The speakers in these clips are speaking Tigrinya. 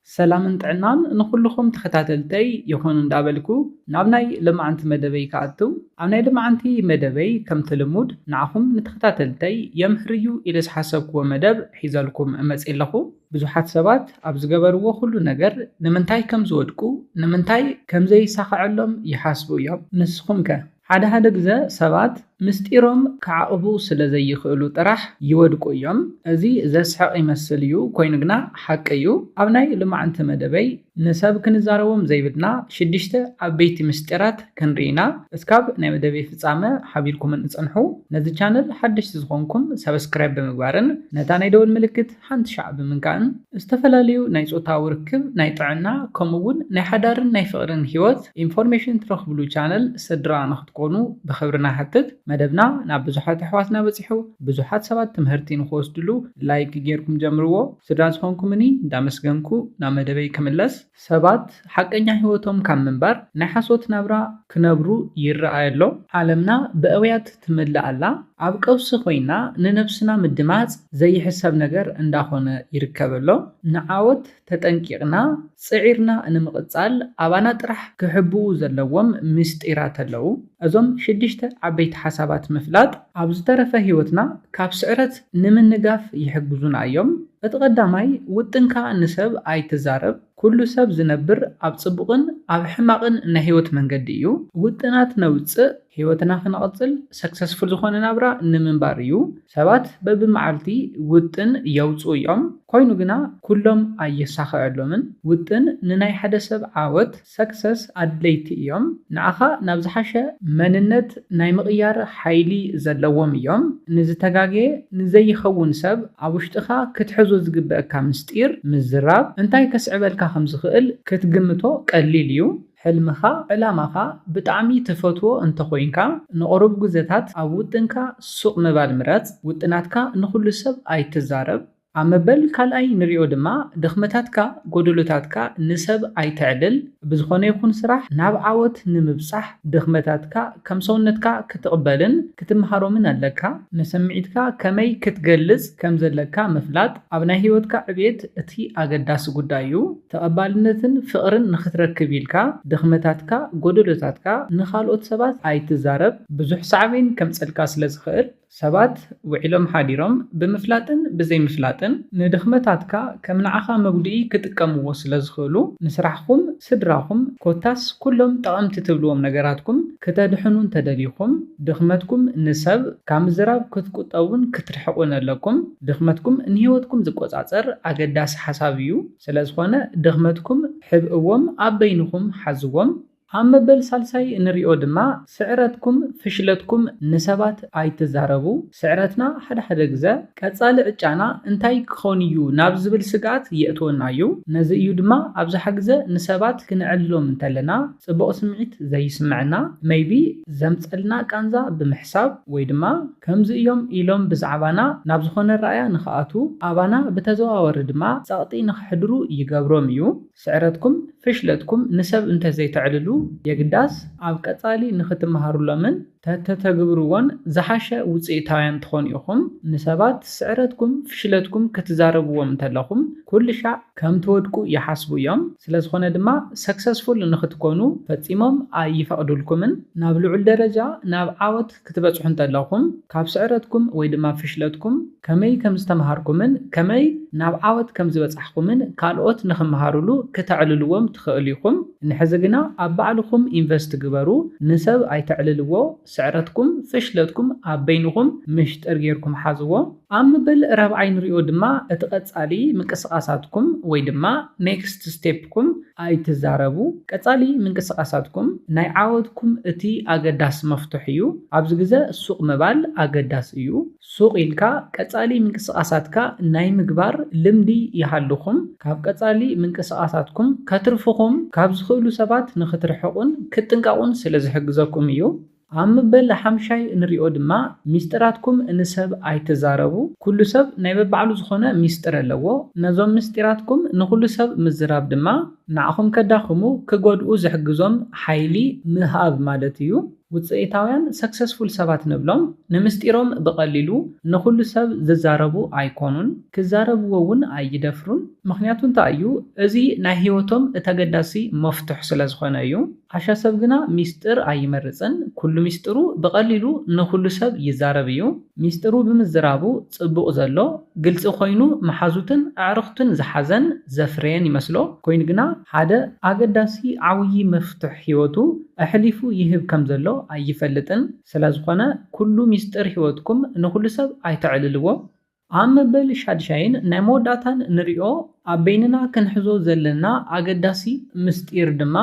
ሰላምን ጥዕናን ንኹልኹም ተኸታተልተይ ይኹን እንዳበልኩ ናብ ናይ ልምዓንቲ መደበይ ክኣቱ። ኣብ ናይ ልምዓንቲ መደበይ ከምቲ ልሙድ ንዓኹም ንተኸታተልተይ የምህርዩ ኢለ ዝሓሰብክዎ መደብ ሒዘልኩም እመጽእ ኣለኹ። ብዙሓት ሰባት ኣብ ዝገበርዎ ኩሉ ነገር ንምንታይ ከም ዝወድቁ፣ ንምንታይ ከም ዘይሳኸዐሎም ይሓስቡ እዮም። ንስኹም ከ? ሓደ ሓደ ግዘ ሰባት ምስጢሮም ክዓቕቡ ስለ ዘይኽእሉ ጥራሕ ይወድቁ እዮም። እዚ ዘስሕቕ ይመስል እዩ፣ ኮይኑ ግና ሓቂ እዩ። ኣብ ናይ ልማዓንቲ መደበይ ንሰብ ክንዛረቦም ዘይብልና ሽዱሽተ ዓበይቲ ምስጢራት ክንርኢ ኢና። እስካብ ናይ መደበይ ፍጻመ ሓቢርኩምን እጸንሑ። ነዚ ቻነል ሓደሽቲ ዝኾንኩም ሰብስክራይብ ብምግባርን ነታ ናይ ደወል ምልክት ሓንቲ ሻዕ ብምንካእን ዝተፈላለዩ ናይ ጾታዊ ርክብ፣ ናይ ጥዕና፣ ከምኡ እውን ናይ ሓዳርን ናይ ፍቕርን ህይወት ኢንፎርሜሽን ትረኽብሉ ቻነል ስድራ ንኽትኮኑ ብኽብሪ ንሓትት። መደብና ናብ ብዙሓት ኣሕዋትና በጺሑ፣ ብዙሓት ሰባት ትምህርቲ ንኽወስድሉ ላይክ ጌርኩም ጀምርዎ። ስድራ ዝኾንኩምኒ እንዳመስገንኩ ናብ መደበይ ክምለስ። ሰባት ሓቀኛ ህይወቶም ካብ ምንባር ናይ ሓሶት ናብራ ክነብሩ ይረኣይ ኣሎ። ዓለምና ብእውያት ትምልእ ኣላ። ኣብ ቀውሲ ኮይና ንነብስና ምድማጽ ዘይሕሰብ ነገር እንዳኾነ ይርከብ ኣሎ። ንዓወት ተጠንቂቕና ጽዒርና ንምቕጻል ኣባና ጥራሕ ክሕብኡ ዘለዎም ምስጢራት ኣለዉ። እዞም ሽዱሽተ ዓበይቲ ሓሳባት ምፍላጥ ኣብ ዝተረፈ ህይወትና ካብ ስዕረት ንምንጋፍ ይሕግዙና እዮም። እቲ ቀዳማይ፣ ውጥንካ ንሰብ ኣይትዛረብ። ኩሉ ሰብ ዝነብር ኣብ ጽቡቕን ኣብ ሕማቕን ናይ ህይወት መንገዲ እዩ። ውጥናት ነውጽእ፣ ህይወትና ክነቕጽል፣ ሰክሰስፉል ዝኾነ ናብራ ንምንባር እዩ። ሰባት በብመዓልቲ ውጥን የውጽኡ እዮም። ኮይኑ ግና ኩሎም ኣየሳኽዐሎምን። ውጥን ንናይ ሓደ ሰብ ዓወት፣ ሰክሰስ፣ ኣድለይቲ እዮም። ንዓኻ ናብ ዝሓሸ መንነት ናይ ምቕያር ሓይሊ ዘለዎም እዮም። ንዝተጋገየ፣ ንዘይኸውን ሰብ ኣብ ውሽጥኻ ክትሕዞ ዝግበኣካ ምስጢር ምዝራብ እንታይ ከስዕበልካ ከም ዝኽእል ክትግምቶ ቀሊል እዩ። ሕልምኻ፣ ዕላማኻ ብጣዕሚ ትፈትዎ እንተኾይንካ፣ ንቑሩብ ግዘታት ኣብ ውጥንካ ሱቕ ምባል ምረጽ። ውጥናትካ ንኹሉ ሰብ ኣይትዛረብ። ኣብ መበል ካልኣይ ንሪኦ ድማ፣ ድኽመታትካ፣ ጎደሎታትካ ንሰብ ኣይተዕልል። ብዝኾነ ይኹን ስራሕ ናብ ዓወት ንምብጻሕ ድኽመታትካ ከም ሰውነትካ ክትቕበልን ክትምሃሮምን ኣለካ። ንስምዒትካ ከመይ ክትገልጽ ከም ዘለካ ምፍላጥ ኣብ ናይ ህይወትካ ዕብየት እቲ ኣገዳሲ ጉዳይ እዩ። ተቐባልነትን ፍቕርን ንኽትረክብ ኢልካ ድኽመታትካ፣ ጎደሎታትካ ንኻልኦት ሰባት ኣይትዛረብ። ብዙሕ ሳዕቤን ከምጸልካ ስለ ዝኽእል፣ ሰባት ውዒሎም ሓዲሮም ብምፍላጥን ብዘይምፍላጥን ንድኽመታትካ ከም ንዓኻ መጉድኢ ክጥቀምዎ ስለ ዝኽእሉ፣ ንስራሕኹም፣ ስድራኹም፣ ኮታስ ኩሎም ጠቐምቲ ትብልዎም ነገራትኩም ክተድሕኑ እንተደሊኹም፣ ድኽመትኩም ንሰብ ካብ ምዝራብ ክትቁጠቡን ክትርሕቑን ኣለኩም። ድኽመትኩም ንህይወትኩም ዝቆጻጸር ኣገዳሲ ሓሳብ እዩ። ስለ ዝኾነ፣ ድኽመትኩም ሕብእዎም፣ ኣብ በይንኹም ሓዝዎም። ኣብ መበል ሳልሳይ እንሪኦ ድማ፣ ስዕረትኩም፣ ፍሽለትኩም ንሰባት ኣይትዛረቡ። ስዕረትና ሓደ ሓደ ግዘ ቀጻሊ ዕጫና እንታይ ክኾን እዩ ናብ ዝብል ስግኣት የእትወና እዩ። ነዚ እዩ ድማ ኣብዝሓ ግዘ ንሰባት ክነዕልሎም እንተለና ጽቡቕ ስምዒት ዘይስምዐና፣ maybe ዘምጸልና ቃንዛ ብምሕሳብ ወይ ድማ ከምዚ እዮም ኢሎም ብዛዕባና ናብ ዝኾነ ራእያ ንኽኣትዉ፣ ኣባና ብተዘዋወሪ ድማ ጸቕጢ ንኽሕድሩ ይገብሮም እዩ። ስዕረትኩም፣ ፍሽለትኩም ንሰብ እንተዘይተዕልሉ፣ የግዳስ ኣብ ቀጻሊ ንኽትመሃሩሎምን ተተተግብርዎን ዝሓሸ ውጽኢታውያን ትኾኑ ኢኹም። ንሰባት ስዕረትኩም፣ ፍሽለትኩም ክትዛረብዎም እንተለኹም፣ ኩሉ ሻዕ ከም ትወድቁ ይሓስቡ እዮም። ስለ ዝኾነ ድማ፣ ሰክሰስፉል ንኽትኮኑ ፈጺሞም ኣይፈቕዱልኩምን። ናብ ልዑል ደረጃ፣ ናብ ዓወት ክትበጽሑ እንተለኹም፣ ካብ ስዕረትኩም ወይ ድማ ፍሽለትኩም ከመይ ከም ዝተምሃርኩምን ከመይ ናብ ዓወት ከም ዝበጻሕኩምን ካልኦት ንኽመሃሩሉ ክተዕልልዎም ትኽእሉ ኢኹም። ንሕዚ ግና ኣብ ባዕልኹም ኢንቨስት ግበሩ። ንሰብ ኣይተዕልልዎ። ስዕረትኩም፣ ፍሽለትኩም ኣብ በይንኹም ምሽጥር ጌርኩም ሓዝዎ። ኣብ መበል ራብዓይ ንሪኦ ድማ እቲ ቀጻሊ ምንቅስቓሳትኩም ወይ ድማ ኔክስት ስቴፕኩም ኣይትዛረቡ። ቀጻሊ ምንቅስቓሳትኩም ናይ ዓወትኩም እቲ ኣገዳሲ መፍትሕ እዩ። ኣብዚ ግዘ ሱቕ ምባል ኣገዳሲ እዩ። ሱቕ ኢልካ ቀጻሊ ምንቅስቓሳትካ ናይ ምግባር ልምዲ ይሃልኹም። ካብ ቀጻሊ ምንቅስቓሳትኩም ከትርፍኹም ካብ ዝኽእሉ ሰባት ንኽትርሕቑን ክትጥንቀቑን ስለ ዝሕግዘኩም እዩ። ኣብ መበል ሓምሻይ እንሪኦ ድማ፣ ሚስጥራትኩም ንሰብ ኣይትዛረቡ። ኩሉ ሰብ ናይ በባዕሉ ዝኾነ ሚስጥር ኣለዎ። ነዞም ምስጢራትኩም ንኹሉ ሰብ ምዝራብ ድማ ንዓኹም ከዳኽሙ፣ ክጎድኡ ዝሕግዞም ሓይሊ ምሃብ ማለት እዩ። ውፅኢታውያን ሰክሰስፉል ሰባት ንብሎም ንምስጢሮም ብቐሊሉ ንኹሉ ሰብ ዝዛረቡ ኣይኮኑን፣ ክዛረብዎ እውን ኣይደፍሩን። ምኽንያቱ እንታይ እዩ? እዚ ናይ ህይወቶም እቲ ኣገዳሲ መፍትሕ ስለ ዝኾነ እዩ። ዓሻ ሰብ ግና ሚስጥር ኣይመርፅን። ኩሉ ሚስጥሩ ብቐሊሉ ንኹሉ ሰብ ይዛረብ እዩ። ሚስጥሩ ብምዝራቡ ጽቡቕ ዘሎ፣ ግልጺ ኮይኑ መሓዙትን ኣዕርኽቱን ዝሓዘን ዘፍረየን ይመስሎ። ኮይኑ ግና ሓደ ኣገዳሲ ዓብዪ መፍትሕ ህይወቱ ኣሕሊፉ ይህብ ከም ዘሎ ኣይፈልጥን። ስለ ዝኾነ ኩሉ ሚስጥር ህይወትኩም ንኹሉ ሰብ ኣይተዕልልዎ። ኣብ መበል ሻድሻይን ናይ መወዳእታን ንሪኦ ኣብ በይንና ክንሕዞ ዘለና ኣገዳሲ ምስጢር ድማ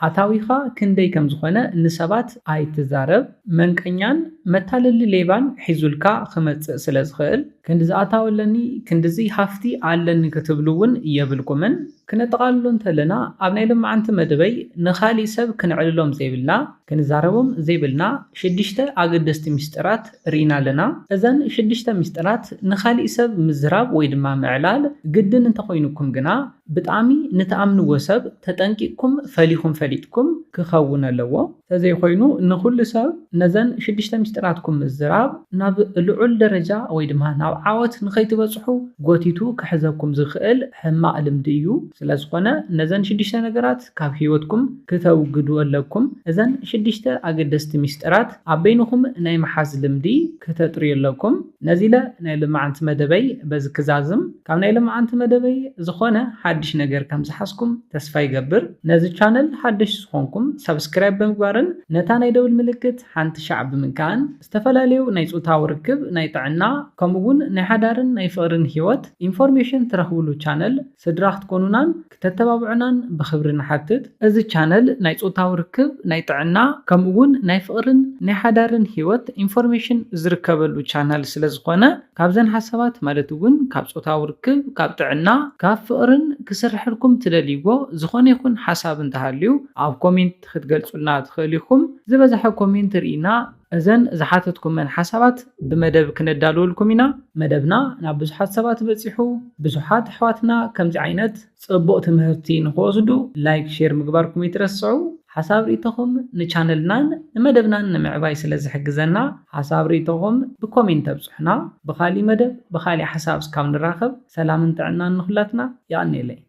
ኣታዊኻ ክንደይ ከም ዝኾነ ንሰባት ኣይትዛረብ። መንቀኛን መታለሊ ሌባን ሒዙልካ ክመጽእ ስለ ዝኽእል ክንዲ ዝኣታወለኒ ክንድዚ ሃፍቲ ኣለኒ ክትብሉ እውን የብልኩምን። ክነጠቓልሎ እንተለና ኣብ ናይ ሎማዓንቲ መደበይ ንኻሊእ ሰብ ክንዕልሎም ዘይብልና ክንዛረቦም ዘይብልና ሽዱሽተ ኣገደስቲ ሚስጥራት ርኢና ኣለና። እዘን ሽዱሽተ ሚስጥራት ንኻሊእ ሰብ ምዝራብ ወይ ድማ ምዕላል ግድን እንተኾይኑኩም ግና ብጣዕሚ ንትኣምንዎ ሰብ ተጠንቂቕኩም ፈሊኹም ፈሊጥኩም ክኸውን ኣለዎ። ተዘይኮይኑ ንኹሉ ሰብ ነዘን ሽዱሽተ ሚስጥራትኩም ምዝራብ ናብ ልዑል ደረጃ ወይ ድማ ናብ ዓወት ንኸይትበጽሑ ጎቲቱ ክሕዘኩም ዝኽእል ሕማቕ ልምዲ እዩ። ስለ ዝኾነ ነዘን ሽዱሽተ ነገራት ካብ ህይወትኩም ክተውግዱ ኣለኩም። እዘን ሽዱሽተ ኣገደስቲ ሚስጥራት ኣብ በይንኹም ናይ ምሓዝ ልምዲ ክተጥርዩ ኣለኩም። ነዚ ኢለ ናይ ሎማዓንቲ መደበይ በዚ ክዛዝም። ካብ ናይ ሎማዓንቲ መደበይ ዝኾነ ሓድሽ ነገር ከም ዝሓዝኩም ተስፋ ይገብር። ነዚ ቻነል ሓደሽቲ ዝኾንኩም ሳብስክራይብ ብምግባርን ነታ ናይ ደውል ምልክት ሓንቲ ሻዕ ብምንካእን ዝተፈላለዩ ናይ ጾታዊ ርክብ፣ ናይ ጥዕና፣ ከምኡ እውን ናይ ሓዳርን ናይ ፍቕርን ህይወት ኢንፎርሜሽን ትረኽብሉ ቻነል ስድራ ክትኮኑናን ክተተባብዑናን ብኽብሪ ንሓትት። እዚ ቻነል ናይ ጾታዊ ርክብ፣ ናይ ጥዕና፣ ከምኡ እውን ናይ ፍቕርን ናይ ሓዳርን ህይወት ኢንፎርሜሽን ዝርከበሉ ቻነል ስለ ዝኾነ ካብዘን ሓሳባት ማለት እውን ካብ ጾታዊ ርክብ፣ ካብ ጥዕና፣ ካብ ፍቕርን ክስርሐልኩም ትደልይዎ ዝኾነ ይኹን ሓሳብ እንተሃልዩ ኣብ ኮሜንት ክትገልጹልና ትኽእል ኢኹም። ዝበዝሐ ኮሜንት ርኢና እዘን ዝሓተትኩመን ሓሳባት ብመደብ ክነዳልወልኩም ኢና። መደብና ናብ ብዙሓት ሰባት በጺሑ፣ ብዙሓት ኣሕዋትና ከምዚ ዓይነት ጽቡቕ ትምህርቲ ንኽወስዱ ላይክ፣ ሼር ምግባርኩም ኣይትረስዑ። ሓሳብ ርእይቶኹም ንቻነልናን ንመደብናን ንምዕባይ ስለ ዝሕግዘና ሓሳብ ርእይቶኹም ብኮሜንት ኣብጽሑና። ብኻሊእ መደብ ብኻሊእ ሓሳብ እስካብ ንራኸብ ሰላምን ጥዕናን ንኹላትና። የቐንየለይ።